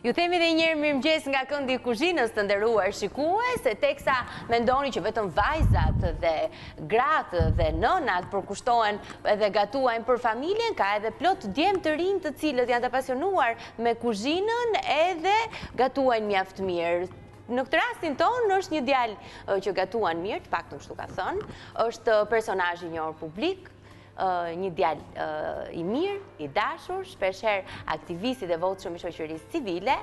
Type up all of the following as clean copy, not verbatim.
Ju themi dhe njëherë mirëmëngjes nga këndi i kuzhinës të nderuar shikues, e teksa mendoni që vetëm vajzat dhe gratë dhe nënat përkushtohen edhe gatuajnë për familjen, ka edhe plot djem të rinj të cilët janë të apasionuar me kuzhinën edhe gatuajnë mjaft mirë. Në këtë rastin tonë është një djalë që gatuan mirë, të paktën kështu ka thënë, është personazh i njohur publik, një djalë i mirë, i dashur, shpeshherë aktivist i devotshëm i shoqërisë civile,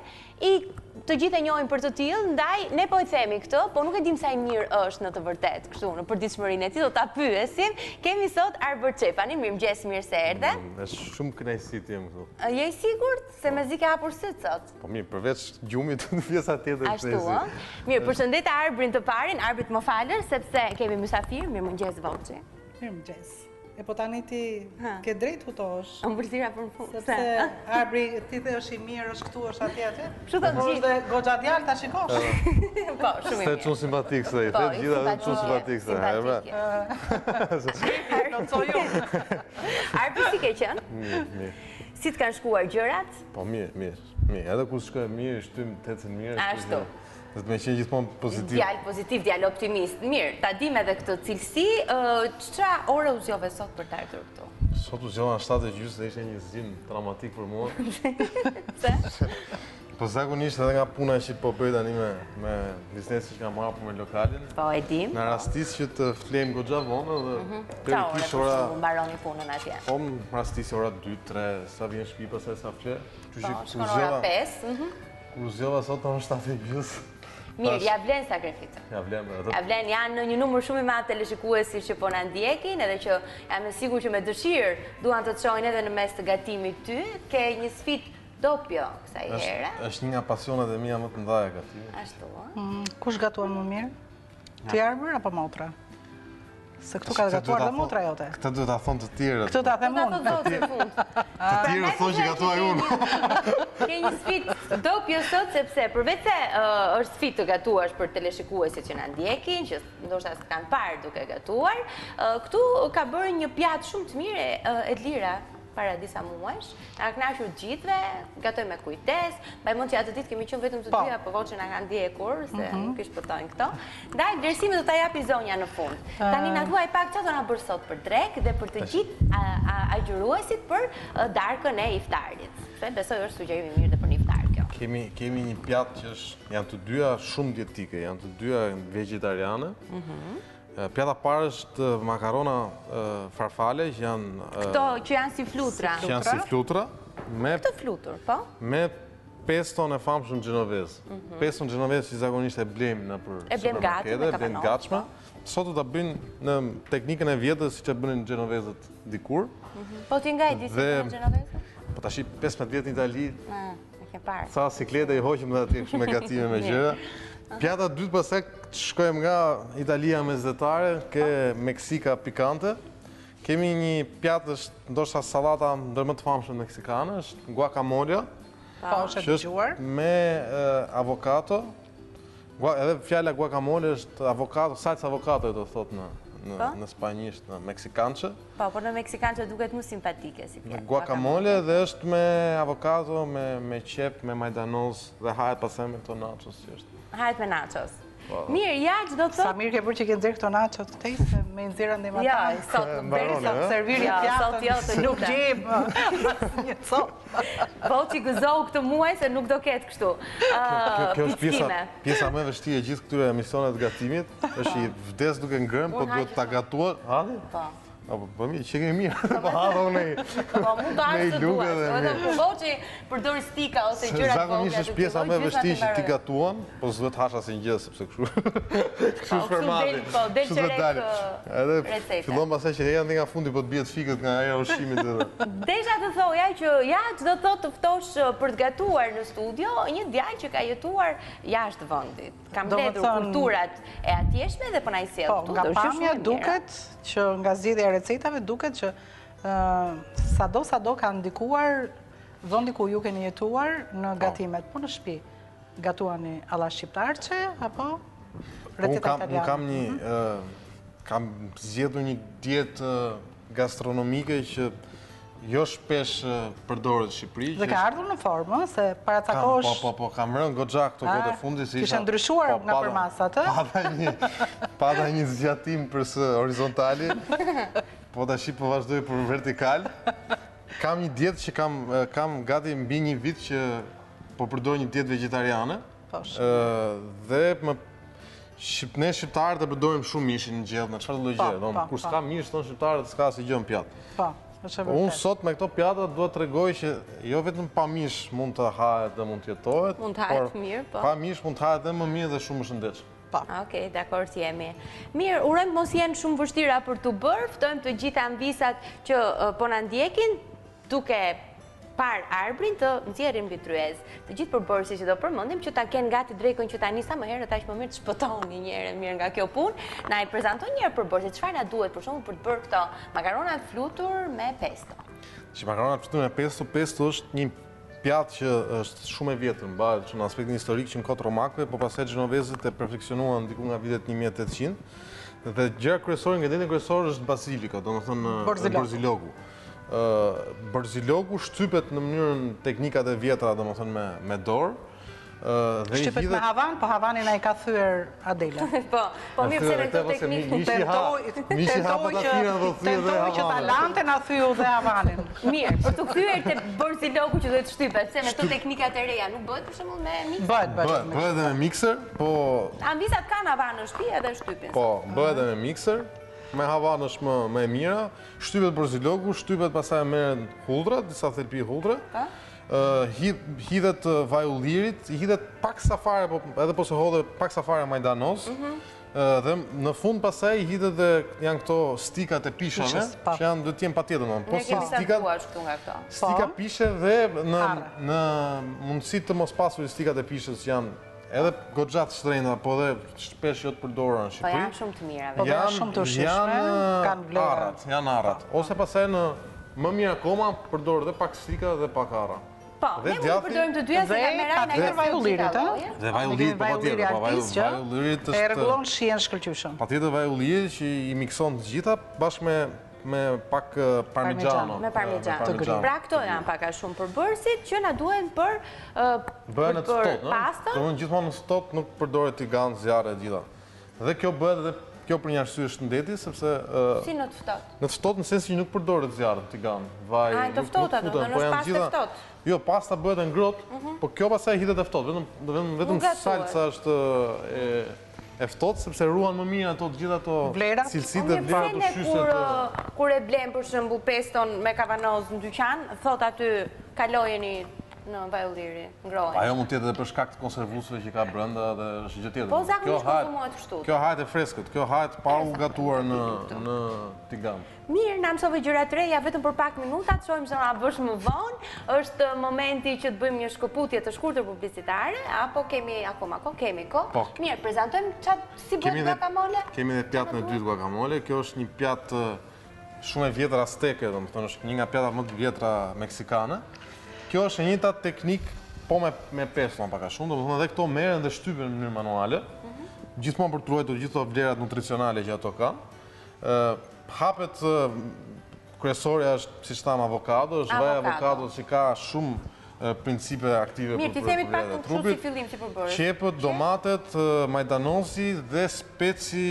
i të gjithë e njohim për të tillë, ndaj ne po e themi këtë, po nuk e dim sa i mirë është në të vërtetë, kështu në përditshmërinë e tij do ta pyesim. Kemi sot Arbër Çepanin, mirëmëngjes, mirë se erdhe. Mm, është shumë kënaqësi të jem këtu. Je i sigurt se mezi ke hapur sytë sot? Po mirë, përveç gjumit në pjesa tjetër Ashtu, ë? Mirë, përshëndeta Arbrin të parin, Arbri të më falësh sepse kemi mysafir, mirëmëngjes Voci. Mirëmëngjes. E po tani ti ke drejt hutohesh. Ëmbëlsira për në fund. Sepse Arbri ti the është i mirë, është këtu, është atje atje. Kështu thonë po gjithë. Është dhe goxha djalë ta shikosh. Po, shumë i mirë. Se çun simpatik se i po, the gjitha dhe çun simpatik se. Simpatik. Plotësoj unë. Arbri si ke qenë? Mirë, mirë. Si të kanë shkuar gjërat? Po mirë, mirë. Mirë, edhe kur s'shkojnë mirë, shtym të ecën mirë. Ashtu. Dhe të me qenë gjithmonë pozitiv. Djalë pozitiv, djalë optimist. Mirë, ta dim edhe këtë cilësi, ça ore u zgjove sot për të ardhur këtu? Sot u zgjova në 7 e gjysë dhe ishte një zgjim traumatik për mua. Pse? Po zakonisht edhe nga puna që po bëj tani me, me biznesin që kam hapur me lokalin. Po, e dim. Na rastis që të flejmë goxha vonë dhe mm -hmm. teorikisht ora... Sa ore mbaroni punën atje? Po, më rastis ora 2, 3, sa vjen shpi, pastaj sa fle. Po, shkon ora 5. Mhm. Kur u zgjova sot në 7 e gjysë. Mirë, ja vlen sakrifica. Ja vlen, po. Ja vlen, janë në një numër shumë i madh teleshikuesish që po na ndjekin, edhe që jam e sigurt që me dëshirë duan të të shohin edhe në mes të gatimit ty, ke një sfidë dopjo kësaj here. Është një nga pasionet e mia më të mëdha gatimi. Ashtu, ë? Mm, kush gatuan më mirë? Ti Arbër apo motra? Se këtu ka gatuar dhe motra jote. Këtë duhet ta thonë të tjerët. Këtë ta them unë. Këtë ta thotë Të tjerët thonë që gatuaj unë. Ke një sfidë dopjo sot, sepse përveç se është sfidë të gatuash për teleshikuesit që na ndjekin, që ndoshta s'të kanë parë duke gatuar, këtu ka bërë një pjatë shumë të mirë Edlira para disa muajsh, na ka kënaqur të gjithëve, gatoi me kujdes, mbaj mend që atë ditë kemi qenë vetëm të po. dyja, po Voci na ka ndjekur, se mhm. nuk i shpëtojnë këto. Ndaj vlerësimin do ta japi zonja në fund. Tani na thuaj pak çfarë do na bësh sot për drekë dhe për të gjithë agjëruesit për darkën e iftarit. Se besoj është sugjerim i mirë dhe për një iftar kjo. Kemi kemi një pjatë që është janë të dyja shumë dietike, janë të dyja vegjetariane. Mhm. Pjata e parë është makarona farfale që janë Këto që janë si flutra. Që janë si flutra me Këtë flutur, po? Me peston e famshëm xhenovez. Mhm. Peston xhenovez që zakonisht e blejmë nëpër E blejmë gati, e blejmë gatshme. Po. Sot do ta bëjmë në teknikën e vjetër siç e bënin xhenovezët dikur. Mhm. Po ti nga e di si bënin xhenovezët? Po tashi 15 vjet në Itali. E ke parë. Ca siklete i hoqëm dhe atje kështu me gatime me gjëra. Pjata e dytë pastaj shkojmë nga Italia mesdhetare ke po. Meksika pikante. Kemi një pjatë është ndoshta sallata ndër më të famshme meksikane, është guacamole. Po, është e dëgjuar. Me avokato. Edhe fjala guacamole është avokato, salcë avokato do thotë në në po? në spanjisht, në meksikançe. Po, por në meksikançe duket më simpatike si fjalë. Guacamole dhe është me avokato, me me qepë, me majdanoz dhe hahet pastaj me këto nachos që është. Hahet me nachos. Po. Mirë, ja ç'do të thotë. Sa mirë ke bërë që ke nxjerrë këto nachos këtej se me i nxjerrë andej matanë. Ja, sot nuk derisa të serviri ja, pjatën. Sot jo, të nuk gjejmë asnjë copë. Po ti gëzohu këtë muaj se nuk do ketë kështu. Kjo është pjesa, pjesa më e vështirë e gjithë këtyre emisioneve të gatimit, është që vdes duke ngrënë, po duhet ta gatuash. Hadi? Po. Po, po mirë, që kemi mirë, po ha dhe unë i... Po, mund të hash të duash, edhe ku Voci përdor stika ose gjëra të vogla. Zakonisht është pjesa më e vështirë që ti gatuan, po s'duhet hash asnjë gjë, sepse kështu... Kështu po, formati. Po, del çerek Edhe fillon pastaj që e nga fundi po të bie të fikët nga era e ushqimit edhe. Desha të thoja që ja ç'do të thotë të ftosh për të gatuar në studio një djalë që ka jetuar jashtë vendit. Ka mbledhur kulturat e atjeshme dhe po na i sjell po, këtu. Nga pamja duket që nga zgjedhja e recetave duket që sado sado ka ndikuar vendi ku ju keni jetuar në po. gatimet, po në shtëpi. Gatuani alla shqiptarçe apo receta italiane? Unë kam një mhm. kam zgjedhur një dietë gastronomike që. jo shpesh përdoret në Shqipëri. Dhe ka ardhur në formë, se para ca kohësh... Po, po, po, kam rënë goxha këto kohët e fundit. Kishe ndryshuar po, nga përmasat, ë? Pata një, pata një zgjatim për së horizontali, po tashi po vazhdoj për vertikal. Kam një dietë që kam, kam gati mbi një vit që po përdor një dietë vegetariane. Po, dhe më Shqip, ne shqiptarët e përdorim shumë mishin në gjellë, në çfarëdo lloj po, gjëje, domethënë po, kur po. s'ka mish thonë shqiptarët s'ka asgjë në pjatë. Po, është e vërtetë. Unë sot me këto pjata dua të tregoj që jo vetëm pa mish mund të hahet dhe mund të jetohet, mund të hahet mirë, po. Pa mish mund të hahet edhe më mirë dhe shumë më shëndetshëm. Po. Okej, dakord jemi. Mirë, urojmë mos jenë shumë vështira për t'u bërë, ftojmë të gjitha amvisat që po na ndjekin, duke parë Arbrin të nxjerrin mbi tryezë. Të gjithë përbërësit që do përmendim që ta kenë gati drekën që tani sa më herët aq më mirë të shpëtoni një herë e mirë nga kjo punë. Na i prezanton një herë përbërësit, çfarë na duhet për shembull për të bërë këto makarona flutur me pesto. Si makarona flutur me pesto, pesto është një pjatë që është shumë e vjetër, mbahet që në aspektin historik që në kohë të romakëve, po pastaj xhenovezët e perfeksionuan diku nga vitet 1800. Dhe gjëja kryesore, ingredienti kryesor është bazilika, domethënë borziloku. Borziloku shtypet në mënyrën teknikat e vjetra, domethënë me me dorë. Dhe shtypet me havan, po havanin ai ka thyer Adela. Po, po mirë pse me këto teknikë. Tentoi, tentoi që tentoi që ta lante na thyu dhe havanin. Mirë, për t'u kthyer te borziloku që duhet shtypet, pse me këto teknikat e reja nuk bëhet për shembull me mikser? Bëhet, bëhet. Bëhet edhe me mikser, po Amvisat kanë havan në shtëpi edhe shtypin. Po, bëhet edhe me mikser. Me havan është më më e mira. Shtypet borziloku, shtypet pastaj merren hudhra, disa thelpi hudhre. Hidhet vaj ullirit, i hidhet pak sa fare, po edhe po s'e hodhe pak sa fare majdanoz. Mhm. Dhe në fund pastaj i hidhet dhe janë këto stikat e pishave, po. që janë duhet të jenë patjetër, domethënë. Po si stikat këtu nga këto. Stika po. pishe dhe në në mundësi të mos pasur stikat e pishës që janë Edhe goxha të shtrenjta, po edhe shpesh jo të përdorura në Po Shqipëri. janë shumë të mira. Po janë shumë të ushqyeshme, kanë vlera. Arrat, janë arrat. Ose pastaj në më mirë akoma përdor dhe pak stika dhe pak arra. Po, ne mund të përdorim të dyja se kamera na ka vaj ullirit, ë? Dhe vaj ullirit, po patjetër, po vaj ullirit është. E rregullon shijen shkëlqyeshëm. Patjetër vaj ulliri që i mikson të gjitha bashkë me me pak parmigiano. Me parmigiano. Të grirë. Pra këto janë pak a shumë përbërësit që na duhen për Bëhen në të ftohtë, ëh? Domethënë gjithmonë në të ftohtë nuk përdoret tigan, zjarre e gjitha. Dhe kjo bëhet edhe kjo për një arsye shëndeti, sepse Si në të ftohtë? Në të ftohtë në sensin që nuk përdoret zjarr në tigan, vaj, nuk futen, po janë është pastë e ftohtë. Jo, pasta bëhet e ngrohtë, mhm. po kjo pastaj hidhet e ftohtë, vetëm vetëm vetëm salca është e e ftohtë sepse ruan më mirë ato të gjitha ato cilësitë dhe vlerat ushqyese të kur e blen për shembull peston me kavanoz në dyqan, thotë aty kalojeni në vaj ulliri, ngroheni. Ajo mund të jetë edhe për shkak të konservuesve që ka brenda dhe është gjë tjetër. Po zakonisht konsumohet kështu. Kjo hahet e freskët, kjo hahet pa u gatuar në në tigan. Mirë, na mësove gjëra të reja vetëm për pak minuta, të shohim se na bësh më vonë. Është momenti që të bëjmë një shkëputje të shkurtër publicitare apo kemi akoma kohë? Kemi kohë. Po. Mirë, prezantojmë ça si bëhet guacamole? Kemi edhe pjatën e dytë guacamole. Kjo është një pjatë shumë e vjetër azteke, domethënë është një nga pjatat më të vjetra meksikane. Kjo është e njëjta teknikë po me me pesto pak a shumë, domethënë edhe këto merren dhe shtypen në mënyrë manuale. Mhm. Gjithmonë për të ruajtur gjithë ato vlerat nutricionale që ato kanë. Ë hapet kryesorja është, siç thamë, avokado, është vaj avokado që ka shumë principe aktive për Mirë, t'i themi pak kështu si fillim si përbërës. Qepët, domatet, majdanozi dhe speci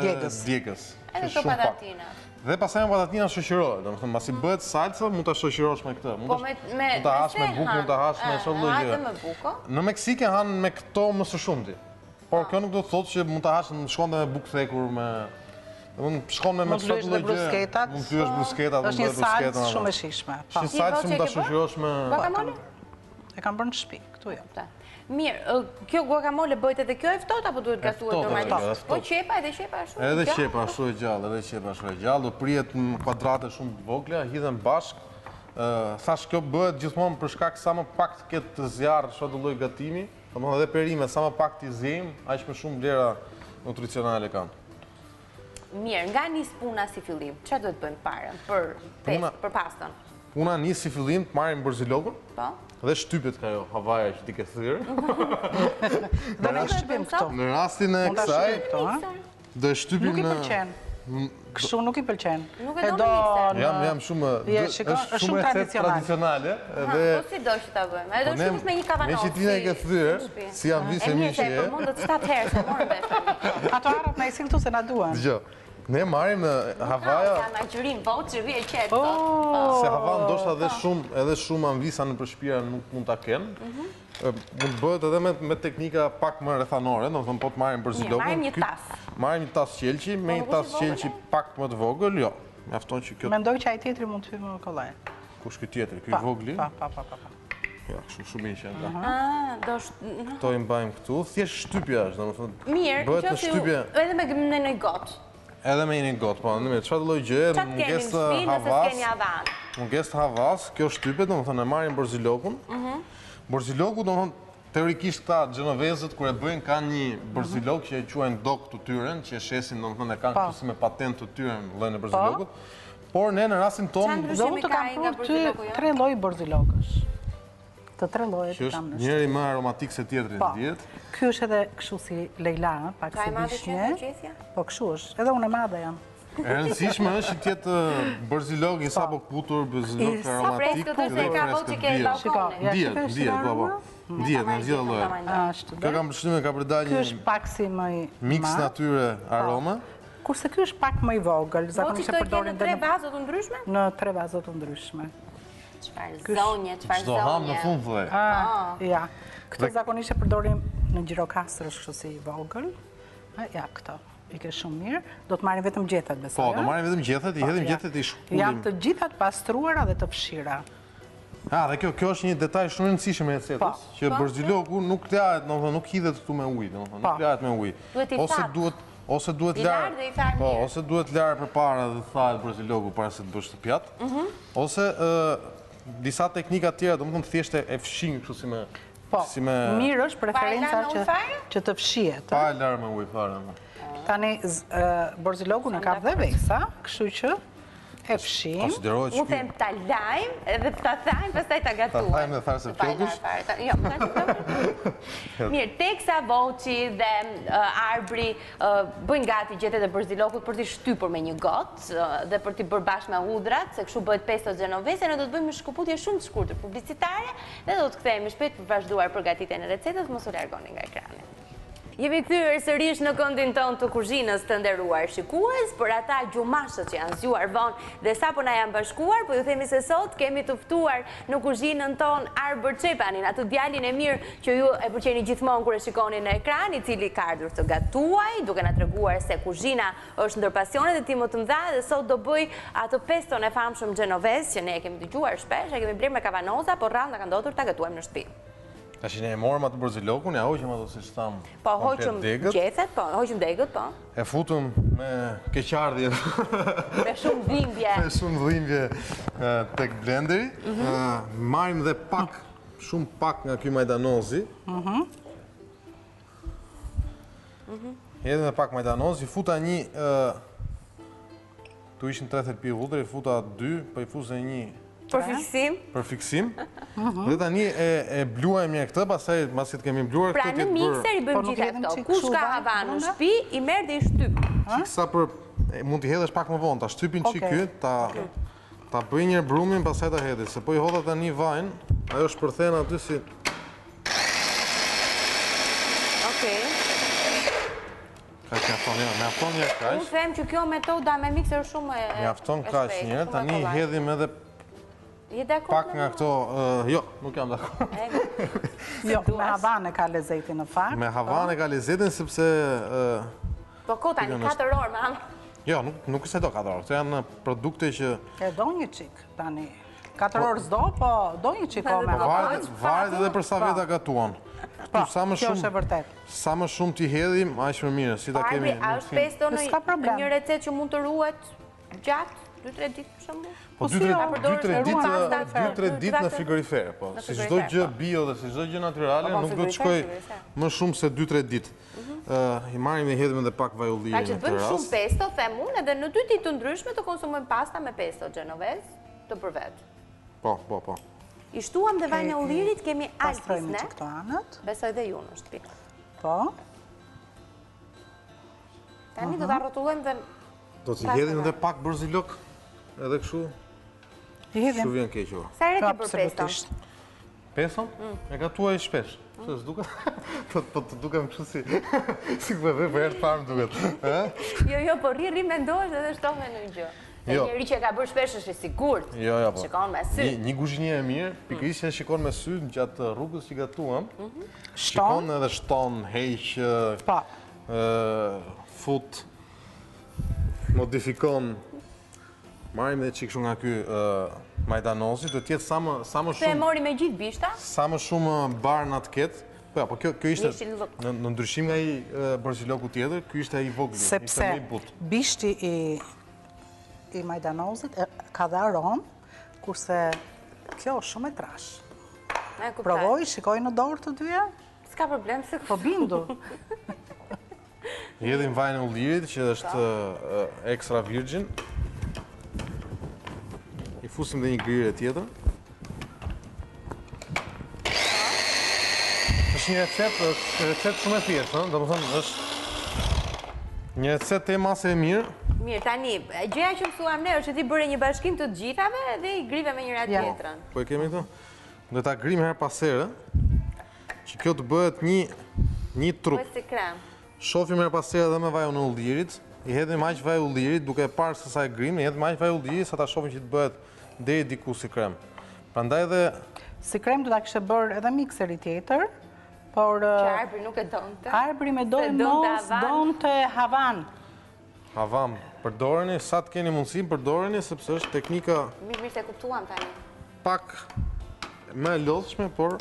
djegës. Edhe këto patatina. Dhe pastaj me patatina shoqërohet, domethënë mbasi bëhet salca, mund ta shoqërosh me këtë. Po me mund ta hash me bukë, mund ta hash me çdo lloj gjëje. Me bukë. Në Meksikë e hanë me këto më së shumti. Por kjo nuk do të thotë që mund ta hash në shkon dhe me bukë thekur me Domethënë shkon me me çdo lloj gjëje. Brusketat. Mund të lyesh brusketat, mund të lyesh brusketat. Është një salcë shumë e shijshme. Po. Një salcë mund ta shoqërosh me guacamole? E kam bërë në shtëpi, këtu jo. Mirë, kjo guacamole bëhet edhe kjo e ftohtë apo duhet gatuar normalisht? Po qepa edhe qepa ashtu. Edhe qepa ashtu e gjallë, edhe qepa ashtu e gjallë, do prihet në kuadrate shumë të vogla, hidhen bashkë. Thashë kjo bëhet gjithmonë për shkak sa më pak të ketë zjarr çdo lloj gatimi. Domethënë edhe perimet, sa më pak t'i ziejmë, aq më shumë vlera nutricionale kanë. Mirë, nga nis puna si fillim? Çfarë duhet bëjmë parë për puna, për pastën? Puna nis si fillim të marrim borzilokun. Po. Dhe shtypet ka ajo havaja që ti ke thyer. Do ne shtypim këtu. Në rastin e kësaj, do e shtypim në Nuk i pëlqen. Kështu nuk i pëlqen. Nuk e do me mikser. Jam, jam shumë, është shumë recetë tradicionale. Dhe... Po si do që ta bëjmë? E do po shtypësh me një kavanoz. Meqë ti na i ke thyer, si jam vise mi që e. E mirë se e përmendët 7 herë, s'e morëm vesh. Ato arrat na i sill këtu se na duhen. Dëgjo, ne marrim në Havaja... Ka ma qërim, po që vje qetë. Oh. Se Hava ndoshta edhe shumë, edhe shumë amvisa nëpër shpia nuk mund ta kenë. Mhm. Mund të bëhet edhe me, me teknika pak më rrethanore, domethënë po të marrim borzilokun. Marrim një tas. Marrim një tas qelqi, me po, një tas qelqi pak më të vogël, jo. Mjafton që kjo Mendoj që ai tjetri mund të hyjë më kollaj. Kush ky tjetri? Ky i vogli? Pa, pa, pa, pa, pa. Ja, kështu shumë mirë që janë. Ah, do Këto i mbajmë këtu, thjesht shtypja është, domethënë. Mirë, bëhet në shtypje. Edhe me në një gotë. Edhe me një gotë, po, në çfarë lloj gjëje, mungesë havas. Mungesë havas, kjo shtypet, domethënë e marrim borzilokun. Mhm. Borziloku, domethënë, teorikisht këta xhenovezët kur e bëjnë kanë një borzilok që e quajnë dok të tyren, që e shesin, domethënë e kanë po. kështu si me patent të tyren llojin e po. borzilokut. Por ne në rastin tonë do të kam prurë ty tre lloj borzilokësh. Të tre llojet që kam në shtëpi. Njëri më aromatik se tjetri po. dihet. Ky është edhe kështu si lejla, pak si vishnje. Po kështu është. Edhe unë e madhe jam. E rëndësishme është që të jetë borzilok i sapo këputur, borzilok aromatik dhe i freskët bio. Ndihet, ndihet, po, po. Ndihet, në gjitha llojet. Ashtu. Kjo kam përshtypjen ka për dalë një Ky është pak si më i Mix natyre po. aroma. Kurse ky është pak më i vogël, zakonisht e përdorin në tre vazo të ndryshme? Në tre vazo të ndryshme. Çfarë zonje, çfarë zonje. Ç'do hamë në fund thuaj. Ah, ja. Këtë zakonisht e përdorim në Gjirokastër është kështu si i vogël. Ja, këto. I ke shumë mirë. Do të marrim vetëm gjethet, besoj. Po, do marrim vetëm gjethet, i po, hedhim gjethet, i shkullim. Janë të gjitha të pastruara dhe të fshira. Ha, dhe kjo, kjo është një detaj shumë i rëndësishëm e recetës, po. që po. borziloku nuk lahet, domethënë nuk hidhet këtu me ujë, domethënë nuk po. lahet me ujë. Duhet i Ose duhet ose duhet larë. Po, ose duhet larë përpara dhe thahet borziloku para se të bësh këtë pjatë. Mhm. Ose ë disa teknika të tjera, domethënë thjesht e fshin kështu si me Po, mirë është preferenca që, që të fshihet. Pa e larë me ujë fare. Tani, borzilokun e ka dhe vesa, kështu që e fshijmë. Konsiderohet që Unë them ta lajmë edhe ta thajmë, pastaj ta gatuajmë. Ta thajmë dhe tharëse flokësh. Jo, Mirë, teksa Voci dhe Arbri bëjnë gati gjethet e borzilokut për t'i shtypur me një gotë dhe për t'i bërë bashkë me hudhrat, se kështu bëhet pesto xhenoveze, ne do të bëjmë një shkëputje shumë të shkurtër publicitare Dhe do të kthehemi shpejt për të vazhduar përgatitjen e recetës, mos u largoni nga ekrani. Jemi kthyer sërish në këndin tonë të kuzhinës të nderuar shikues, për ata gjumashët që janë zgjuar vonë dhe sapo na janë bashkuar, po ju themi se sot kemi të ftuar në kuzhinën tonë Arbër Çepanin, atë djalin e mirë që ju e pëlqeni gjithmonë kur e shikoni në ekran, i cili ka ardhur të gatuajë, duke na treguar se kuzhina Është ndër pasionet e tij më të mëdha dhe sot do bëjë atë peston e famshëm xhenovez që ne e kemi dëgjuar shpesh, e kemi blerë me kavanoza, por rrallë na ka ndodhur ta gatuajmë në shtëpi. Tash ne e morëm atë borzilokun, ja hoqëm ato siç thamë. Po hoqëm gjethet, po hoqëm degët, po. E futëm me keqardhje. Me shumë dhimbje. Me shumë dhimbje tek blenderi. Mhm. Marrim dhe pak, shumë pak nga ky majdanozi. Mhm. Mhm. Hedhim dhe pak majdanoz, i futa një, tu ishin tre thelpi hudhër, i futa dy, po i fus dhe një... Për fiksim? Për fiksim. Mhm. Dhe tani e, e bluajmë mirë këtë, pastaj masi të kemi bluar pra, këtë të bërë... Pra në mikser i bëjmë po, gjitha këto. Kush ka havan në shtëpi, i merr dhe i shtyp. Çik sa për... Mund t'i hedhësh pak më vonë, ta shtypin çik ky, ta... Ta bëj një brumin, pastaj ta hedhësh, se po i hodha tani vajin, ajo shpërthen aty si... Okej. Kaq mjafton, jo, mjafton një kaq. Unë them që kjo metoda me mikser është shumë e Mjafton kaq një, tani hedhim edhe Je dakord pak nga këto, jo, nuk jam dakord. Jo, me havan e ka lezetin në fakt. Me havan e ka lezetin sepse Po ko tani 4 orë me havan. Jo, nuk nuk se do 4 orë. Këto janë produkte që E do një çik tani. 4 po- orë s'do, po do një çik kohë me po havan. Varet edhe për sa po. veta gatuan. Këtu po, sa më shumë. Kjo është e vërtetë. Sa më shumë t'i hedhim, aq më mirë, si ta kemi. A është pesto në një recetë që mund të ruhet gjatë 2-3 ditë për shembull? Po 2-3 ditë, 2-3 ditë në frigorifer, po. Si çdo gjë bio dhe si çdo gjë natyrale, nuk do të shkojë më shumë se 2-3 ditë. Mhm. I marrim dhe hedhim edhe pak vaj ulliri në këtë rast. Pra që të bëjmë shumë pesto, them unë, edhe në dy ditë të ndryshme të konsumojmë pasta me pesto xhenovez të përvet. Po, po, po. I shtuam dhe vajin e ullirit, kemi alpis ne. Pastrojmë këto anët. Besoj dhe ju në shtëpi. Po. Tani do ta rrotullojmë dhe... Do t'i hedhim edhe pak borzilok, edhe kështu. I hedhim. S'ju vjen keq ju. Sa herë ke bërë pesto? Pesto? Mm. E gatuaj shpesh. Pse s'duket? Po po të dukem kështu si si po e bëj për herë të parë më duket. Ë? Jo, jo, po rri rri mendohesh edhe shtove në gjë. Se jo. njeri që e ka bërë shpesh është i sigurt. Jo, jo, po. Shikon me sy. Një, një kuzhinier e mirë, mm. pikërisht e shikon me sy gjatë rrugës që gatuan. Mhm. Shikon edhe shton, heq, po. ë fut modifikon Marrim dhe çik shumë nga ky majdanozi, do të jetë sa më sa më shumë. Se e mori me gjithë bishta? Sa më shumë barna të ketë. Po, ja, po kjo kjo ishte në, në ndryshim nga ai borziloku tjetër, ky ishte ai i vogël, ishte më i butë. Bishti i i majdanozit ka dhe aromë, kurse kjo është shumë e trashë. Provoj, shikoj në dorë të dyja. S'ka problem, se Po bindu. I hedhim vajin e ullirit që është extra virgin. I fusim dhe një grirje tjetër. Është një recetë, është recetë shumë e thjeshtë, ëh, domethënë është një recetë tej mase e mirë. Mirë, tani, gjëja që mësuam ne është që ti bëre një bashkim të të gjithave dhe i grive me njëra tjetrën. Po e kemi këtu. Do ta grijmë herë pas here. Që kjo të bëhet një një trup. Bëhet si krem. Shofim herë pas here edhe me vajin e ullirit. I hedhim aq vaj ulliri duke e parë se sa e grijmë, i hedhim aq vaj ulliri sa ta shohim që të bëhet deri diku si krem. Prandaj edhe Si krem do ta kishte bërë edhe mikseri tjetër, por Që Arbri nuk e donte. Arbri me doj mos donte havan. Havan, përdoreni, sa të keni mundësi, përdoreni, sepse është teknika... Mirë, mirë, se kuptuam tani. Pak më e lodhshme, por...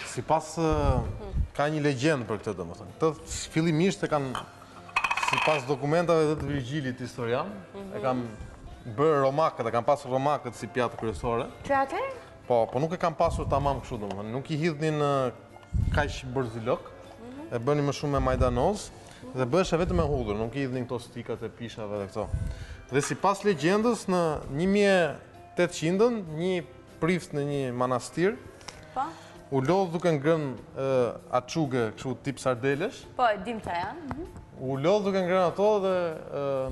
Sipas, ka një legjendë për këtë, domethënë. Këtë fillimisht e kanë, sipas dokumentave dhe të Virgjilit historian, e kanë bërë romakët, e kanë pasur romakët si pjatë kryesore. Që atëherë? Po, po nuk e kanë pasur tamam kështu domethënë, nuk i hidhnin kaq borzilok, mhm. e bënin më shumë me majdanoz dhe bëheshe vetëm me hudhër, nuk i hidhnin këto stikat e pishave dhe këto. Dhe sipas legjendës në 1800-ën, një prift në një manastir, po? u lodh duke ngrënë açuge, kështu tip sardelesh. Po, e dim ça janë. Mhm. U lodh duke ngrënë ato dhe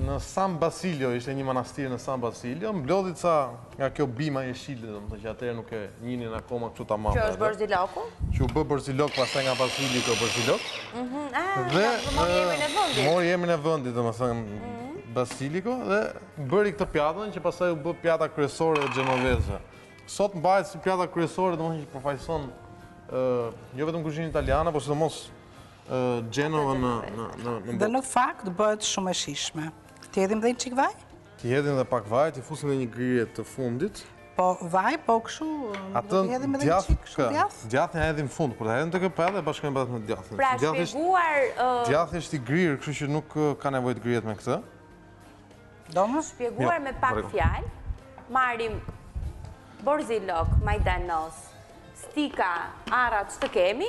në San Basilio, ishte një manastir në San Basilio, mblodhi ca nga kjo bima jeshile, domethënë që atëherë nuk e njihnin akoma kështu tamam. Që është borziloku? Që u bë borzilok pastaj nga Basiliko borzilok. Mhm, ah, dhe mori emrin e vendit. Mori emrin e vendit, domethënë mhm. Basiliko dhe bëri këtë pjatën që pastaj u bë pjata kryesore e xhenovezëve. Sot mbahet si pjata kryesore, domethënë që përfaqëson jo vetëm kuzhinën italiane, por sidomos Xhenovën në në në në Dhe në fakt bëhet shumë e shijshme. T'i hedhim dhe një çik vaj? T'i hedhim dhe pak vaj, t'i fusim dhe një grirje të fundit. Po vaj, po kështu, do t'i hedhim edhe një çik kështu djath? Djathin e hedhim në fund, kur ta hedhim te kjo pjatë e bashkojmë pastaj me djathin. Pra shpjeguar Djathi është i grirë, kështu që nuk ka nevojë të grihet me këtë. Do më? Shpjeguar jo, me pak fjalë, marrim borzilok, majdanoz, stika, arra ç'të kemi,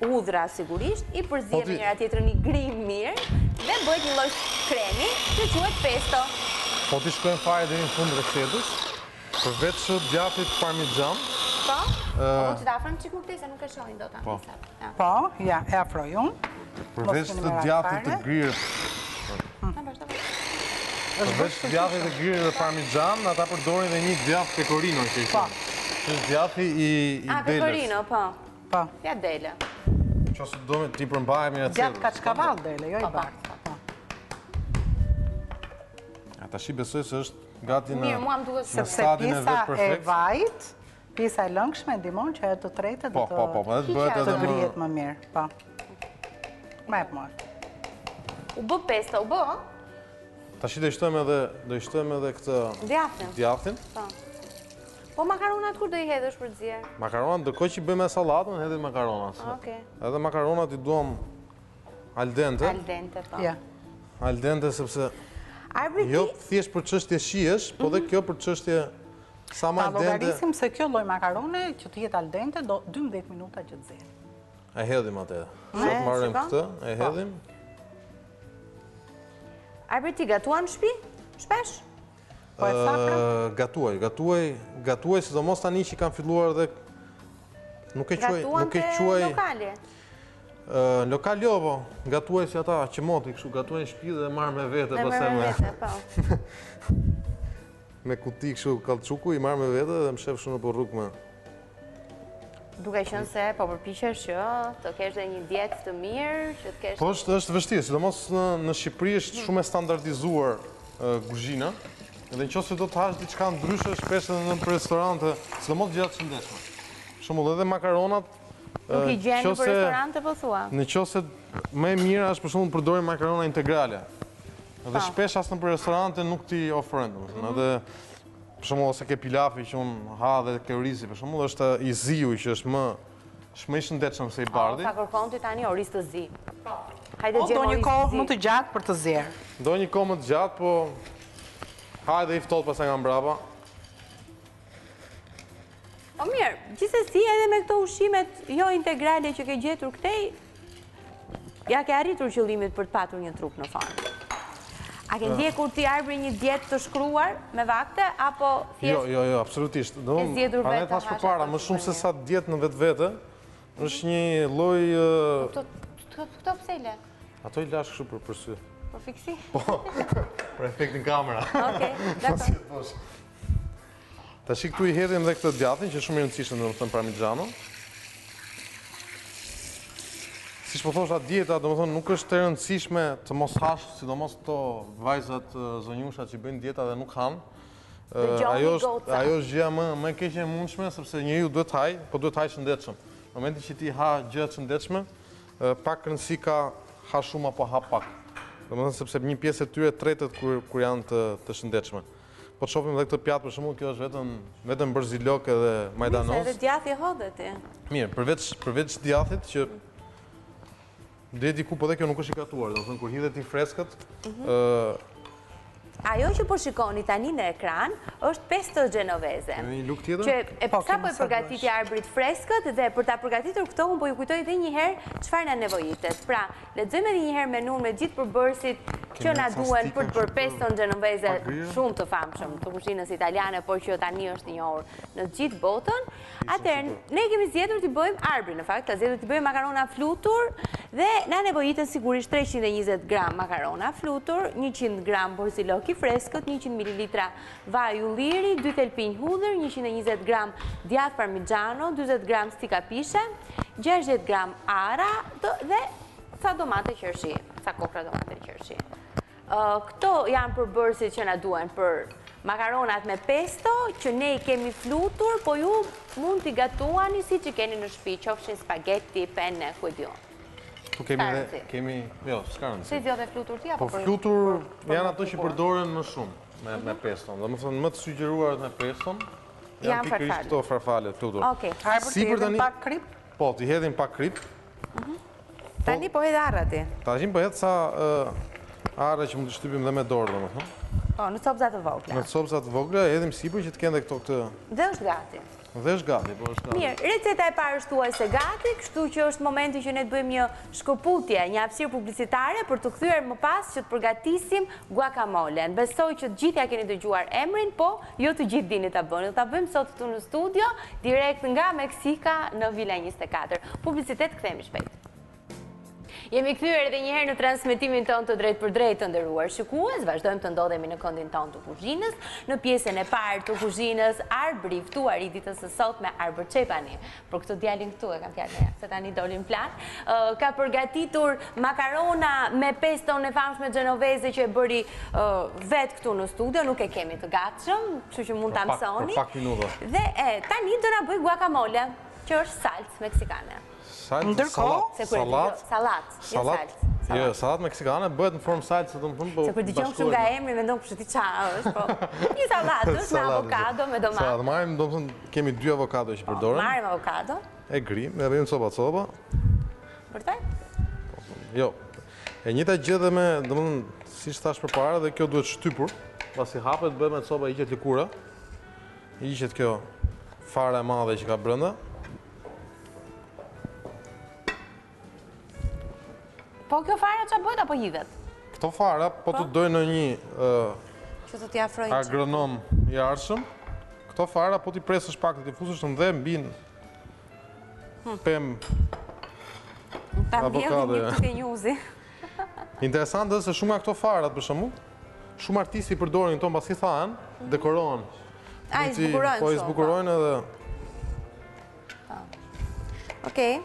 hudhra sigurisht, i përziejmë me njëra tjetrën i grijmë mirë dhe bëhet një lloj kremi që quhet pesto. Po t'i shkojmë fare deri në fund recetës, përveç djathit parmixhan. Po? Po që ta afrojmë çik më këtej se nuk e shohin dot Po. Po, ja, e afroj unë. Përveç të djathit të grirë. Përveç djathit të grirë dhe parmixhan, ata përdorin dhe një djath pecorino që i po. thonë. Që është djathi i i delës. Pecorino, po. Po. Ja dele. Qoftë se do me t'i përmbahemi recetës. Djath kaçkavall dele, jo i po, po. bardhë. Po. A tashi besoj se është gati në Mirë, mua më duket sepse pjesa e vajit, pjesa e lëngshme ndihmon që ajo të tretet dhe të po, po, po, të bëhet edhe më grihet më mirë, po. Ma jep mua. U bë pesto, u bë? Tashi do i shtojmë edhe do i shtojmë edhe këtë djathin. Djathin. Po. Po makaronat kur do i hedhësh për të zier? Makaronat ndërkohë që bëjmë sallatën, hedhim makaronat. Okej. Edhe makaronat i duam al dente. Al dente, po. Ja. Al dente sepse Arbri jo thjesht për çështje shijesh, po dhe mhm. kjo për çështje sa më al dente. Ta llogarisim se kjo lloj makarone që të jetë al dente do 12 minuta që të zihet. E hedhim atë. Sot marrim këtë, e po. hedhim. Arbri ti gatuan në shtëpi? Shpesh? Po e tha pra? Gatuaj, gatuaj, gatuaj, sidomos tani që kam filluar dhe... Nuk e quaj, nuk e quaj. Lokali. Lokal jo, po, gatuaj si ata që moti, kështu gatuaj në shtëpi dhe marr me vete pastaj me. Me po. Me kuti kështu kallçuku i marr me vete dhe mshef kështu nëpër rrugë me. Duke qenë se po përpiqesh që të kesh dhe një dietë të mirë, që të kesh Po është është vështirë, sidomos në në Shqipëri është shumë e standardizuar kuzhina. Edhe në qoftë se do të hash diçka ndryshe, shpesh edhe nëpër restorante, sidomos gjëra të shëndetshme. Për shembull edhe makaronat, Nuk i gjen nëpër restorante po thua? Në qoftë se më e mira është për shembull të përdorim makarona integrale. Dhe po. shpesh as nëpër restorante nuk t'i ofrojnë, domethënë, mhm. edhe për shembull ose ke pilafi që unë ha dhe ke orizi, për shembull është i ziu që është më është më i shëndetshëm se i bardhi. Sa kërkon ti tani oriz të zi? Po. Hajde gjejmë oriz të zi. Do një kohë më të gjatë për të zierë. Do një kohë më të gjatë, po hajde i ftohtë pastaj nga mbrapa. Po mirë, gjithsesi edhe me këto ushqimet jo integrale që ke gjetur këtej, ia ke arritur qëllimit për të patur një trup në formë. A ke ndjekur ti Arbri një dietë të shkruar me vakte, apo thjesht... Jo, jo, jo, absolutisht. Ke zgjedhur vetë të hash përpara, më shumë se sa dietë në vetvete, është një lloj... Po këto pse i le? Ato i lashë kështu për për sy. Për fiksi? Po, për efektin kamera. Okej, dakord. Tashi këtu i hedhim dhe këtë djathin, që është shumë i rëndësishëm, domethënë parmigiano. Siç po thosha dieta, domethënë nuk është e rëndësishme të mos hash, sidomos këto vajzat zonjushat që bëjnë dieta dhe nuk hanë. Ajo është ajo është gjëja më më e keqe e mundshme sepse njeriu duhet të hajë, po duhet të hajë shëndetshëm. Në momentin që ti ha gjëra të shëndetshme, pak rëndësi ka ha shumë apo ha pak. Domethënë sepse një pjesë e tyre tretet kur kur janë të të shëndetshme. Po të shohim edhe këtë pjatë për shembull, kjo është vetëm vetëm borzilok edhe majdanoz. Mirë, edhe djath i hodhe ti. Mirë, përveç përveç djathit që deri diku po dhe kjo nuk është i gatuar, domethënë kur hidhet i freskët, mhm. ë Ajo që po shikoni tani në ekran është pesto genovese. Kemi një lugë tjetër? Që e po, sapo e përgatiti Arbri të freskët dhe për ta përgatitur këtë unë po ju kujtoj edhe një herë çfarë na nevojitet. Pra, Lexojmë edhe një herë menunë me gjithë përbërësit që na duhen për të bërë peston genovese shumë të famshëm të kuzhinës italiane, por që tani është i njohur në gjithë botën. Atëherë, ne kemi zgjedhur t'i bëjmë Arbri, në fakt, ka zgjedhur t'i bëjmë makarona flutur dhe na nevojiten sigurisht 320 gram makarona flutur, 100 gram borzilok i freskët, 100 ml vaj ulliri, 2 thelpinj hudhër, 120 gram djathë parmigiano, 40 gram stika pishe, 60 gram arra dhe ca domate qershi, ca kokrra domate qershi. Këto janë përbërësit që na duhen për makaronat me pesto, që ne i kemi flutur, po ju mund t'i gatuani siç i keni në shtëpi, qofshin spaghetti, penne, ku e di unë. Po kemi dhe, kemi, jo, s'ka rëndësi. Si zgjodhe flutur ti, apo po për... flutur janë ato që përdoren më shumë me, me mhm. peston. Domethënë, më të sugjeruarat me peston, janë pikërisht këto farfale flutur. Okej. Arbër, t'i hedhim pak kripë? Po, t'i hedhim pak kripë. Mhm. Tani po hedh arra ti. Tani po hedh ca arra që mund të shtypim dhe me dorë, domethënë. Po, në copëza të vogla. Në copëza të vogla, e hedhim sipër që të kenë dhe këto këtë... Dhe është gati. Dhe është gati, po është gati. Mirë, receta e parë është thuajse gati, kështu që është momenti që ne të bëjmë një shkëputje, një hapësirë publicitare për t'u kthyer më pas që të përgatisim guacamolen. Besoj që të gjithë ia keni dëgjuar emrin, po jo të gjithë dini ta bëni. Do ta bëjmë sot këtu në studio, direkt nga Meksika në Vila 24. Publicitet kthehemi shpejt. Jemi kthyer edhe një herë në transmetimin tonë të drejtpërdrejtë të nderuar shikues, vazhdojmë të ndodhemi në këndin tonë të kuzhinës, në pjesën e parë të kuzhinës, Arbri, i ftuari i ditës së sotme, Arbër Çepani, për këtë djalin këtu e kam fjalën, se tani doli në plan, ka përgatitur makarona me peston e famshme xhenoveze që e bëri vetë këtu në studio, nuk e kemi të gatshëm, kështu që mund ta mësoni. Për pak minuta. Dhe tani do na bëjë guacamole, që është salcë meksikane. Ndërkohë, sallatë, sallatë, jo salcë. Jo, sallatë meksikane bëhet në formë salce, domethënë po. Se kur dëgjon kështu nga emri mendon kush e di ça është, po. Një sallatë është me avokado, me domate. Sallatë, marrim, domethënë kemi dy avokado që po, përdoren. Marrim avokado. E grijmë, e bëjmë copa copa. Vërtet? Po, jo. E njëjta gjë dhe me, domethënë, siç thashë përpara dhe kjo duhet shtypur, pasi hapet bëhet me copa hiqet lëkura. Hiqet kjo fara e madhe që ka brenda. Po kjo fara ça bëhet apo hidhet? Këto fara, po të po. dojë ndonjë që të t'i afrojnë agronom i ardhshëm, këto fara po t'i presësh pak dhe t'i fusësh në dhe mbin. Hmm. Pemë Ta mbjellin një këtu ke njuzi. Interesante është se shumë nga këto farat, për shembull, shumë artistë i përdorin këto mbasi thahen, mhm. dekorohen. A, i zbukurojnë Po, i po. zbukurojnë edhe... Po. Okej.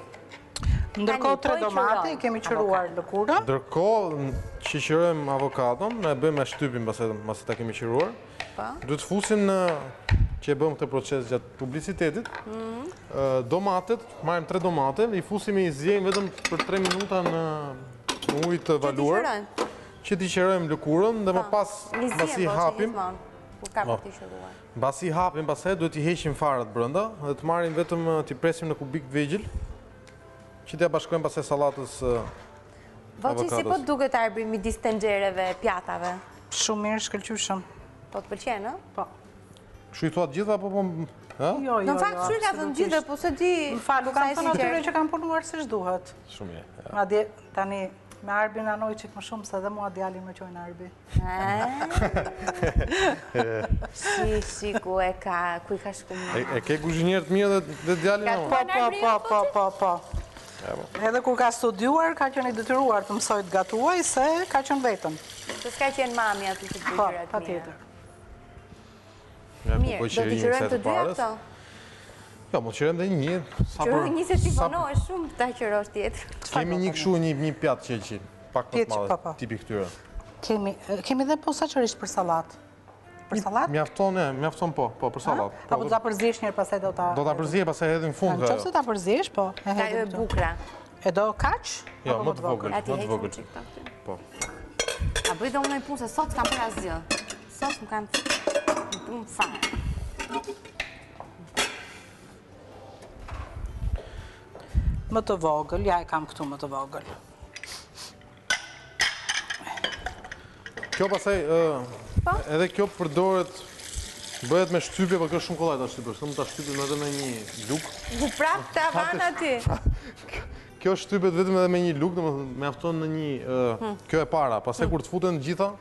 Ndërkohë tre po domate, i kemi qëruar lëkurën. Ndërkohë që qërojmë avokadon, ne e bëjmë me shtypin mbasi ta kemi qëruar. Po. Duhet të fusim në që e bëmë këtë proces gjatë publicitetit. Mhm. Domatet, marrim tre domate, i fusim i ziejmë vetëm për 3 minuta në ujë të valuar. Që t'i qërojmë lëkurën dhe më Po. pas mbasi po, hapim. Kur ka për t'i qëruar. Mbasi hapim, pastaj duhet t'i heqim farat brenda dhe të marrim vetëm t'i presim në kubik të vegjël që t'ia bashkojmë pastaj sallatës Voci, si po të duket Arbri midis tenxhereve, pjatave? Shumë mirë, shkëlqyeshëm. Po të pëlqen, ë? Po. Kështu i thua të gjitha apo po ë? Jo, jo. Në fakt, kështu i ka thënë gjithë, po s'e di. Më fal, u kam thënë atyre që kanë punuar siç duhet. Shumë mirë. Madje tani me Arbin anoj çik më shumë se dhe mua djalin më quajnë Arbi. Si, si, ku e ka, ku i ka shku më? E ke kuzhinier të mirë dhe djalin? Po, po, po, po, po, po. Edhe kur ka studiuar, ka qenë i detyruar të mësojë të gatuajë, se ka qenë vetëm. Se s'ka qenë mami aty që të bëjë po, gjërat Po, patjetër. Mirë, do t'i qërojmë të dyja këto? Jo, mund të qërojmë dhe një. Qërojmë një se ti vonohesh shumë ta qërosh tjetër. Kemi një kështu një një pjatë qelqi, pak më të madhe, po, po. tipi këtyre. Kemi, kemi dhe posaçërisht për sallatë. Për sallatë? Mjafton, e, mjafton po, po, për sallatë. Apo do ta përziesh njëherë pastaj do ta... Do ta përziej, pastaj hedhim në fund. Në qoftë se ta përziesh, po, e hedhim. Ajo e bukura. E do kaq? Jo, më të vogël, më të vogël. Po. A bëj dhe unë një punë, se sot s'kam bërë asgjë. Sot më kanë në punë fare. Më të vogël, ja e kam këtu më të vogël. Kjo pastaj, po? edhe kjo përdoret, bëhet me shtypje, por kjo shumë kollaj ta shtypësh, mund ta shtypim edhe me një lugë. U prap tavan aty. Kjo shtypet vetëm edhe me një lugë, domethënë mjafton në një, hmm. kjo e para, pastaj hmm. kur të futen të gjitha,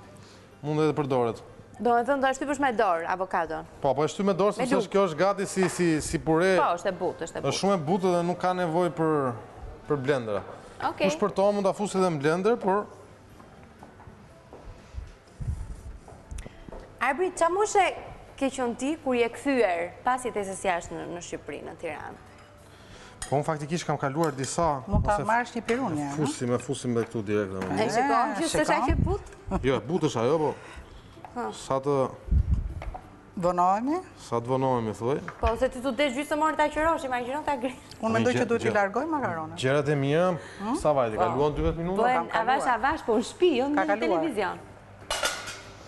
mund edhe përdoret. Domethënë do ta shtypësh me dorë avokadon. Po, po e shtyp me dorë sepse kjo është gati si si si pure. Po, është e butë, është e butë. Është shumë e butë dhe nuk ka nevojë për për blender. Okej. Kush përton mund ta fusë edhe në blender, por Arbri, ça moshe ke qenë ti kur je kthyer pas jetesës jashtë në, në Shqipëri, në Tiranë? Po unë faktikisht kam kaluar disa... Mund ta marrësh një pirun një, Fusim, e fusim dhe këtu direkt. E shikon që s'është aq e butë? Jo, e butë është ajo, po... Sa të... Vonohemi? Sa të vonohemi, thuaj. Po, se ty t'u desh gjysmë ore ta qërosh, imagjino ta grish. Unë mendoj që duhet t'i largoj makaronat. Gjërat e mira, hmm? sa vajti, po. kaluan 12 minuta? Po, avash, avash, po në shpi, jo në televizion.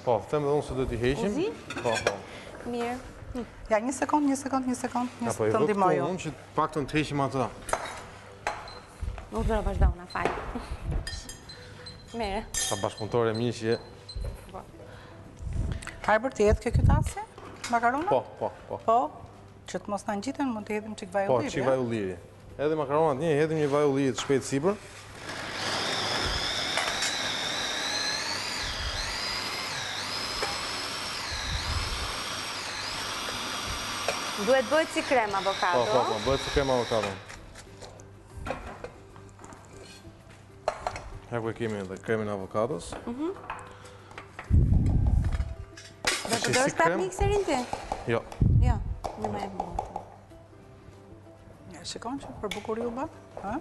Po, them dhe unë se duhet t'i heqim. Uzi? Po, po. Mirë. Ja, një sekond, një sekond, një sekond, një po, të ndihmoj unë. Po, që të paktën të heqim atë. Nuk do të vazhdo, na fal. Mirë. Sa bashkëpunëtore mirë që je. Po. Arbër, t'i hedh ke ky tasi? Makarona? Po, po, po. Po, që të mos na ngjiten, mund t'i hedhim çik vaj po, ulliri. Po, çik vaj ulliri. Edhe makaronat një, hedhim një vaj ulliri të shpejtë sipër. Duhet bëhet si krem avokado. Po, po, po, bëhet si krem avokado. Ja ku e kemi edhe kremin e avokados. Mhm. Do të përdorësh prapë mikserin ti? Jo. Jo, në më e mund. Ja, shikon që për bukuri u bë? Ha?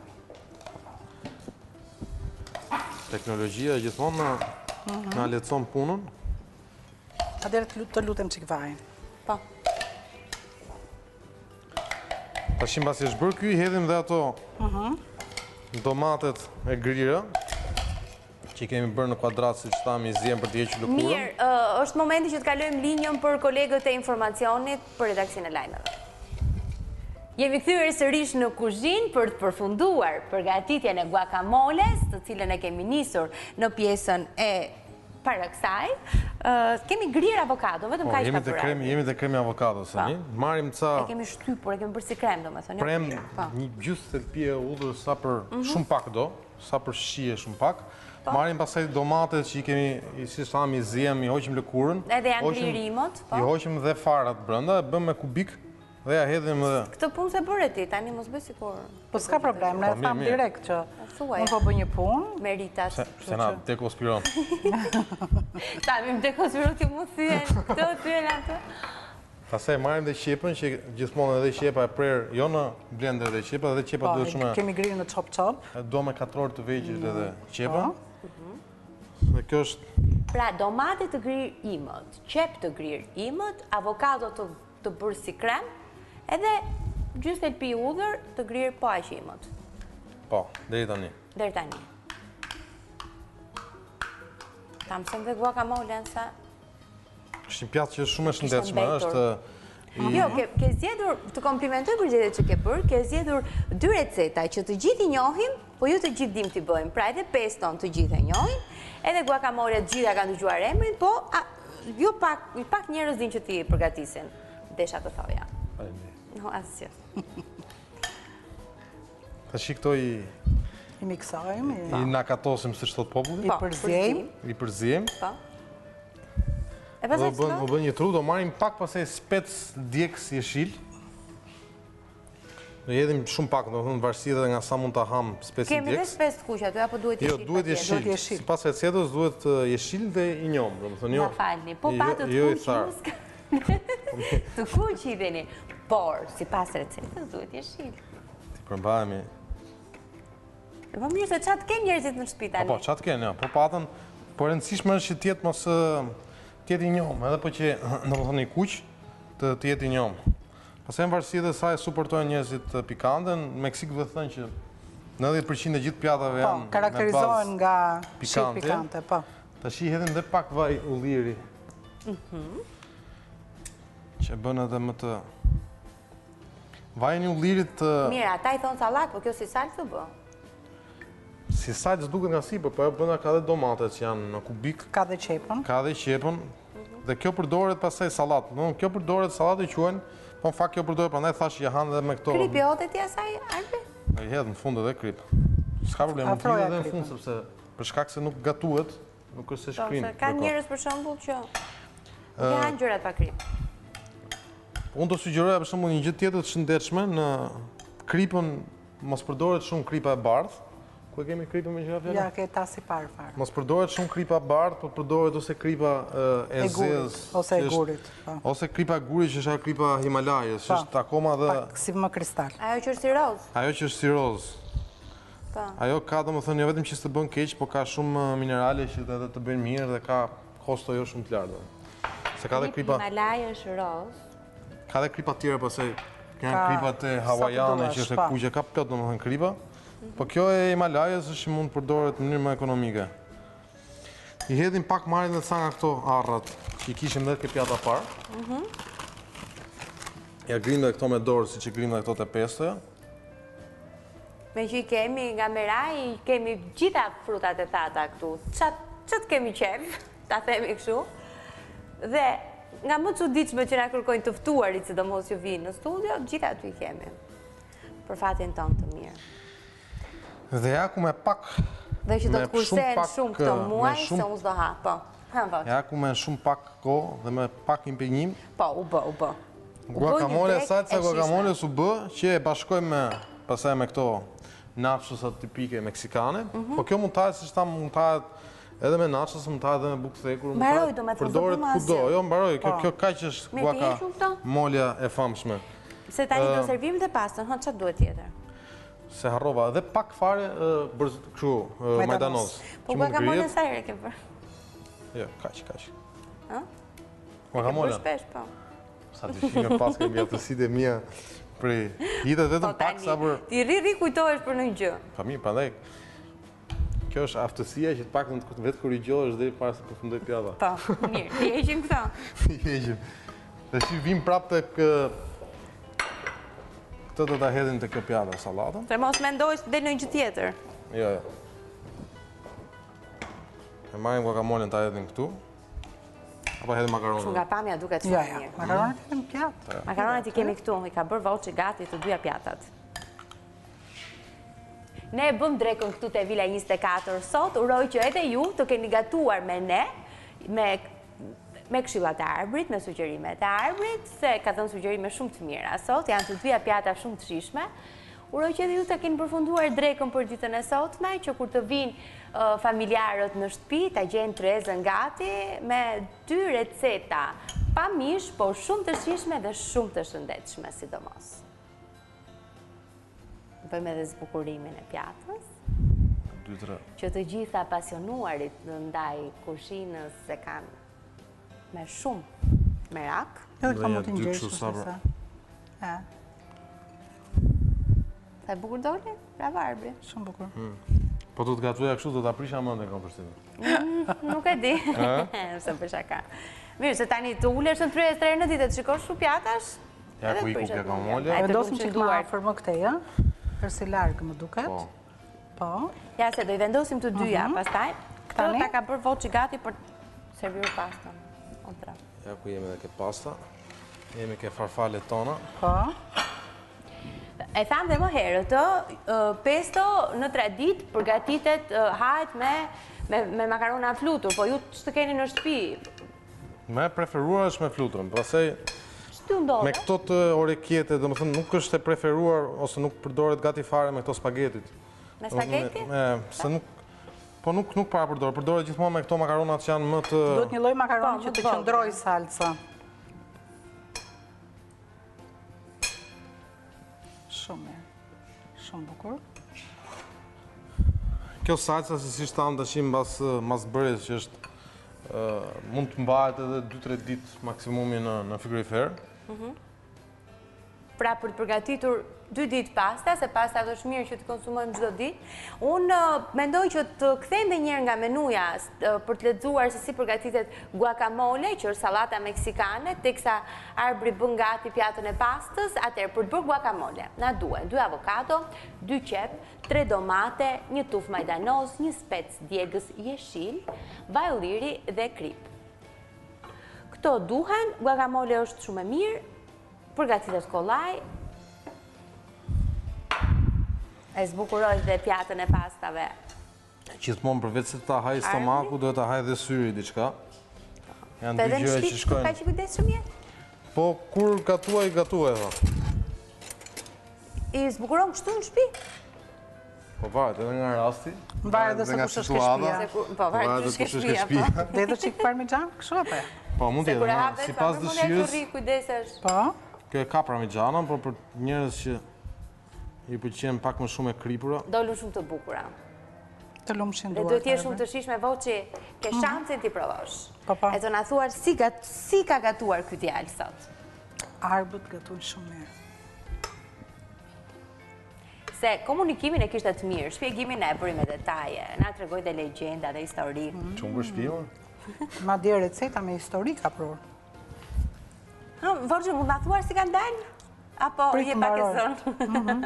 Teknologjia gjithmonë na mhm. na lehtëson punën. Atëherë të lutem çik vajin. Po. Tashi mbasi është bërë ky, hedhim dhe ato mhm. domatet e grira që i kemi bërë në kuadrat, siç thamë, i ziem për të hequr lëkurën. Mirë, është momenti që të kalojmë linjën për kolegët e informacionit për redaksinë e lajmeve. Jemi kthyer sërish në kuzhinë për të përfunduar përgatitjen e guacamoles, të cilën e kemi nisur në pjesën e para kësaj. Kemi grirë avokado, vetëm po, kaq ka bërë. Jemi te kremi i avokados, po. tani. Marrim ca... E kemi shtypur, e kemi bërë si krem, domethënë. Jo Prem po. një gjysmë thelpie hudhër sa për mhm. shumë pak do, sa për shije shumë pak. Po. Marrim pastaj domatet që i kemi, i si thamë, i ziem, i hoqim lëkurën. Edhe janë grirë imët, po. I hoqim dhe farat brenda, e bëjmë me kubik. Dhe ja hedhim dhe... Këtë punë s'e bëre ti, tani mos bëj sikur... Po s'ka problem, ne e po, thamë direkt që unë po bëj një punë. Meritat. Se na dekonspiron. Ta, mi më dekonspiron ti mu thyen, këtë thyen atë. Pastaj marrim dhe qepën, që gjithmonë edhe qepa e prerë, jo në blender dhe qepa, dhe qepa po, duhet shumë... Kemi grirë në copë-copë. Do me katrorë të vegjël mm, edhe qepa. Po. Mhm. Dhe kjo është... Pra, domate të grirë imët, qepë të grirë imët, avokado të të bërë si krem, edhe gjysë thelpi hudhër të grirë po aq imët. Po, deri tani. Deri tani. Ta mësojmë dhe guacamolen sa... Është një pjatë që është shumë e shëndetshme, është... Jo, ke zgjedhur, të komplimentoj për zgjedhjet që ke bërë, ke zgjedhur dy receta që të gjithë i njohim, po jo të gjithë dimë t'i bëjmë. Pra edhe peston të gjithë e njohim, edhe guacamole të gjithë e kanë dëgjuar emrin, po Jo pak, pak njerëz dinë që t'i përgatisin, desha të thoja. Faleminderit. No, asgjë. Tashi këto i... I miksojmë. I nakatosim, siç thotë populli. I po, përziejmë. I përziejmë. Po. E pastaj Do bën, bën një tru, do marrim pak pastaj spec djegës jeshil. Do hedhim shumë pak, domethënë varësi edhe nga sa mund ta hamë specin djegës. Kemi dhe spec të kuq aty, apo duhet jeshil? Jo, duhet jeshil. Duhet jeshil. Sipas recetës duhet jeshil dhe i njomë, domethënë jo. Na falni, po jo, patët jo kuq ju Të kuq hidheni, por sipas recetës duhet jeshil. T'i përmbahemi. Po mirë se ça të kenë njerëzit në shtëpi tani. Po, po, ça të kenë, jo. Po patën, po e rëndësishme është që të jetë mos të jetë i njomë, edhe po që domethënë i kuq, të të jetë i njomë. Pastaj në varësi dhe sa e suportojnë njerëzit pikanten, në Meksikë duhet thënë që 90% e gjithë pjatave po, janë me bazë karakterizohen nga shije pikante, po. Tashi hedhim dhe pak vaj ulliri. Mhm. Që bën edhe më të Vajin e ullirit të... Mirë, ata i thonë sallatë, po kjo si salcë u bë? Si salcë duket nga sipër, po ajo brenda ka dhe domatet që janë në kubik. Ka dhe qepën. Ka dhe qepën. Dhe kjo përdoret pastaj sallatë. Do kjo përdoret sallatë e quajnë, po në fakt kjo përdoret, prandaj thashë që hanë dhe me këto. Kripë i hodhe ti asaj Arbi? E hedh në fund edhe kripë. S'ka problem, mund të hidhet edhe në fund sepse për shkak se nuk gatuhet, nuk është se po, shkrin. Ka njerëz për shembull që nuk i hanë gjërat pa kripë. Unë do sugjeroja për shembull një gjë tjetër të shëndetshme në kripën mos përdoret shumë kripa e bardhë. Ku e kemi kripën meqë ra fjala? Ja, ke tasi parë fare. Mos përdoret shumë kripa e bardhë, por përdoret ose kripa e zezë. Ose e gurit. Po. Ose kripa e gurit që është ajo kripa Himalajës, që po. është akoma dhe... Pak si më kristal. Ajo që është si rozë. Ajo që është si rozë. Po. Ajo ka, domethënë, jo vetëm që s'të bën keq, po ka shumë minerale që edhe të bëjnë mirë dhe ka kosto jo shumë të lartë. Se ka dhe kripa... Himalajë është rozë. Ka dhe kripa tjera pastaj, janë kripat e hawaiane që është e kuqe, ka plot domethënë kripa. Po kjo e Himalajës është që mund të përdoret në mënyrë më ekonomike. I hedhim pak marrim dhe ca nga këto arrat që i kishim dhe ke pjata parë. Mhm. Ja grim dhe këto me dorë, siç i grim dhe këto te pestoja. Meqë i kemi nga Meraj, i kemi gjitha frutat e thata këtu. Ça të kemi qejf, ta themi kështu. Dhe nga më të çuditshme që na kërkojnë të ftuarit, sidomos që vijnë në studio, gjitha aty i kemi. Për fatin tonë të mirë. Dhe ja ku me pak... Dhe që do të kursehen shumë këto muaj, se unë s'do ha, po. Ja ku me shumë pak kohë dhe me pak impenjim. Po, u bë, u bë. Guacamole, salca guacamole u bë, që e bashkojmë me, pastaj me këto nachosat tipike meksikane. Mhm. Po kjo mund të hahet, siç thamë, mund të hahet edhe me nachos, mund të hahet edhe me bukë thekur, mund të hahet përdoret kudo. Jo, mbaroi, kjo po. kjo kaq është guacamolja e famshme. Se tani do servim dhe pastën, ha, ça duhet tjetër? Se harrova, edhe pak fare kështu, majdanoz. Po guacamole sa herë ke bërë? Jo, kaq, kaq. Ë? Guacamole. Ke bërë shpesh, po. Sa dyshime paske mbi aftësitë e mia prej hidhet vetëm po, pak sa për Ti rri rri kujtohesh për ndonjë gjë. Po mirë, prandaj kjo është aftësia që të paktën vetë korrigjohesh deri para se të përfundoj pjata. Po, mirë, i heqim këto. I heqim. Tashi vim prapë tek këtë do ta hedhim te kjo pjata sallatën. Se mos mendoj se del ndonjë gjë tjetër. Jo, jo. E marrim guacamolen ta hedhim këtu. Apo hedhim makaronat. Nga pamja duket shumë jo, jo, mirë. Makaronat i kemi në pjatë. Makaronat i kemi këtu, i ka bërë Voci gati të dyja pjatat. Ne e bëmë drekën këtu te Vila 24 sot, uroj që edhe ju të keni gatuar me ne, me... Me këshillat e Arbrit, me sugjerimet e Arbrit, se ka dhënë sugjerime shumë të mira sot, janë të dyja pjata shumë të shijshme. Uroj që edhe ju ta keni përfunduar drekën për ditën e sotme, që kur të vijnë familjarët në shtëpi, ta gjejnë tryezën gati me dy receta pa mish, por shumë të shijshme dhe shumë të shëndetshme sidomos. Bëjmë edhe zbukurimin e pjatës. Që të gjithë apasionuarit ndaj kuzhinës se kanë me shumë merak. Edhe këto mund t'i ngjesh, se sa. Sa e bukur doli? Bravo Arbri. Shumë bukur. Hmm. Po do të gatuaja kështu, do ta prisha mendjen kam përshtypjen. Mm, nuk e di. Se për shaka. Mirë, se tani të ulesh në tryezë tre herë në ditë të shikosh shumë pjatash. Ja ku iku guacamole. E vendosim çik më afër më këtej, ë? Është si larg më duket. Po. Po. Ja se do i vendosim të dyja, mhm. pastaj. Këtë ta ka bërë Voçi gati për të servirur pastën. Otra. Ja ku jemi edhe ke pasta. Jemi ke farfalet tona. Po. E thamë dhe më herët, ë, pesto në traditë përgatitet, hahet me, me, me makarona flutur, po ju ç'të keni në shtëpi? Më e preferuar është me fluturën, pastaj Ç'të ndodhe? Me këto të orekjete, domethënë nuk është e preferuar ose nuk përdoret gati fare me këto spagetit. Me spageti? Me, se nuk, po nuk, nuk para përdoret, përdoret gjithmonë me këto makaronat që janë më të... Duhet një lloj makaroni po, që të qëndrojë salca. Shumë mirë. Shumë bukur. Kjo salca, se siç thamë tashi mbas, mbas bërjes që është mund të mbahet edhe 2-3 ditë maksimumi në, në frigorifer. Mhm. Pra për të përgatitur dy ditë pasta, se pasta është mirë që të konsumojmë çdo ditë. Unë mendoj që të kthejmë dhe njëherë nga menuja për të lexuar se si përgatitet guacamole, që është sallata meksikane, teksa Arbri bën gati pjatën e pastës, atëherë për të bërë guacamole, na duhen dy avokado, dy qepë, tre domate, një tufë majdanoz, një spec djegës jeshil, vaj ulliri dhe kripë. Këto duhen, guacamole është shumë e mirë, përgatitet kollaj. E zbukuroj dhe pjatën e pastave. Gjithmonë përveç se ta hajë stomaku, duhet ta hajë dhe syri diçka. Janë dy gjëra që shkojnë. Kaq i kujdesshëm je? Po kur gatuaj, gatuaj tha. I zbukuron kështu në shtëpi? Po varet edhe nga rasti. Varet edhe se kush është ke shtëpia. Po varet kush është ke shtëpia. Po. Dhe edhe çik parmixhan, kështu apo? Po mund të jetë, sipas dëshirës. Kujdesesh. Po. Kjo e ka parmixhanon, por për njerëz që i pëlqen pak më shumë e kripura. Dolën shumë të bukura. Të lumshin duart. Dhe duhet të jetë shumë të shijshme Voçi, ke mhm. shansin t'i provosh. Po, po. E të na thuash si, si ka gatuar ky djalë sot. Arbët gatuajnë shumë mirë. Se komunikimin e kishte të mirë, shpjegimin e bëri me detaje, na tregoi dhe legjenda dhe histori. Mm. Që unë për shpio? Madje receta me histori ka prurë. Voçi, mund na thuash si kanë dalë? Apo je pak e zënë? Mhm.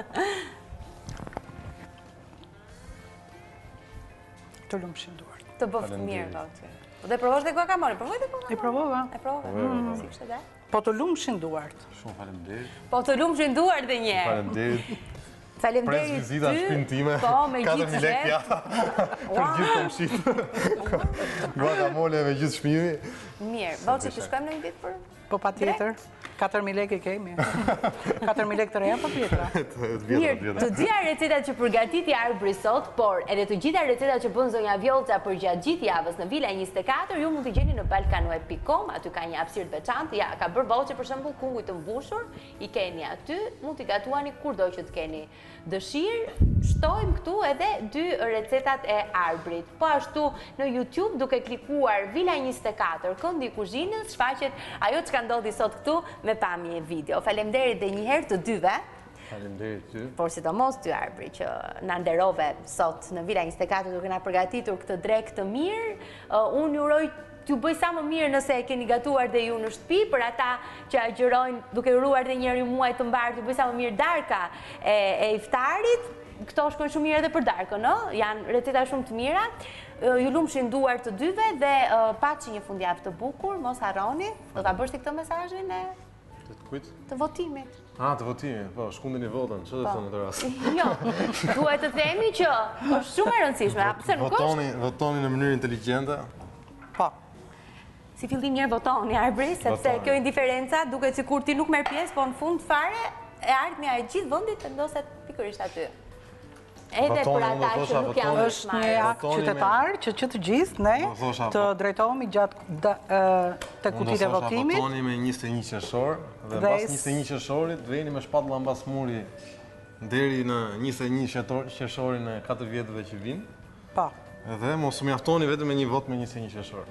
Të lumshin duart. Të bëftë mirë, Voçi. Dhe provosh dhe guacamole, provoj dhe guacamole. E provova. E provova. Mm. Si kishte dalë? Po të lumshin duart. Shumë faleminderit. Po të lumshin duart dhe një. Faleminderit. Faleminderit. Pres vizita në shtëpinë time. Po, me gjithë 4000 lekë pjata. Për gjithë komshitë. Guacamole me gjithë çmimin. Mirë, Voçi të shkojmë në një ditë për Po patjetër, 4.000 lekë i kemi. 4.000 lekë të reja po vjetra. Mirë, të dyja recetat që përgatiti Arbri sot, por edhe të gjitha recetat që bën zonja Vjollca përgjatë gjithë javës në Vila 24, ju mund t'i gjeni në balkanweb.com, aty ka një hapësirë të veçantë, ja, ka bërë Voçi për shembull kunguj të mbushur, i keni aty, mund t'i gatuani kurdo që të keni dëshirë, shtojmë këtu edhe dy recetat e Arbrit. Po ashtu në YouTube duke klikuar Vila 24, këndi i kuzhinës, shfaqet ajo çka ndodhi sot këtu me pamje video. Faleminderit dhe një herë të dyve. Faleminderit ty. Por sidomos ty Arbri që na nderove sot në Vila 24 duke na përgatitur këtë drekë të mirë. Unë ju uroj T'ju bëjë sa më mirë nëse e keni gatuar dhe ju në shtëpi, për ata që agjërojnë duke uruar dhe një herë muaj të mbarë, t'ju bëjë sa më mirë darka e, e iftarit. Këto shkojnë shumë mirë edhe për darkën, ë? Janë receta shumë të mira. Ju lumshin duart të dyve dhe paçi një fundjavë të bukur, mos harroni. Do ta bësh ti këtë mesazhin e Të të kujt? Të votimit. Ah, të votimit, po, shkundini votën, ç'do të po. thonë në këtë rast? Jo, duhet të themi që është shumë e rëndësishme, a pse nuk është? Votoni, votoni në mënyrë inteligjente. Po. Si fillim njëherë votoni, Arbri, sepse kjo indiferenca duket sikur ti nuk merr pjesë, po në fund fare e ardhmja e gjithë vendit vendoset pikërisht aty. Edhe për ata që nuk janë Është një akt qytetar që që të gjithë ne të drejtohemi gjatë te kutitë e votimit. Votoni me 21 qershor dhe mbas 21 qershorit veni me shpatulla mbas muri deri në 21 qershorin e 4 vjetëve që vijnë. Po. Edhe mos u mjaftoni vetëm me një votë me 21 qershor.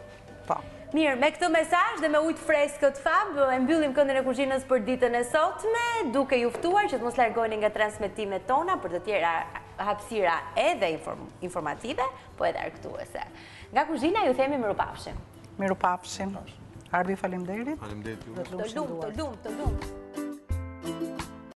Po. Mirë, me këtë mesazh dhe me ujë të freskët Fab, e mbyllim këndin e kuzhinës për ditën e sotme, duke ju ftuar që të mos largoheni nga transmetimet tona për të tjera hapësira edhe informative, po edhe argëtuese. Nga kuzhina ju themi mirupafshim. Mirupafshim. Arbi, faleminderit. Faleminderit ju. Të lumtë, të lumtë, të lumtë.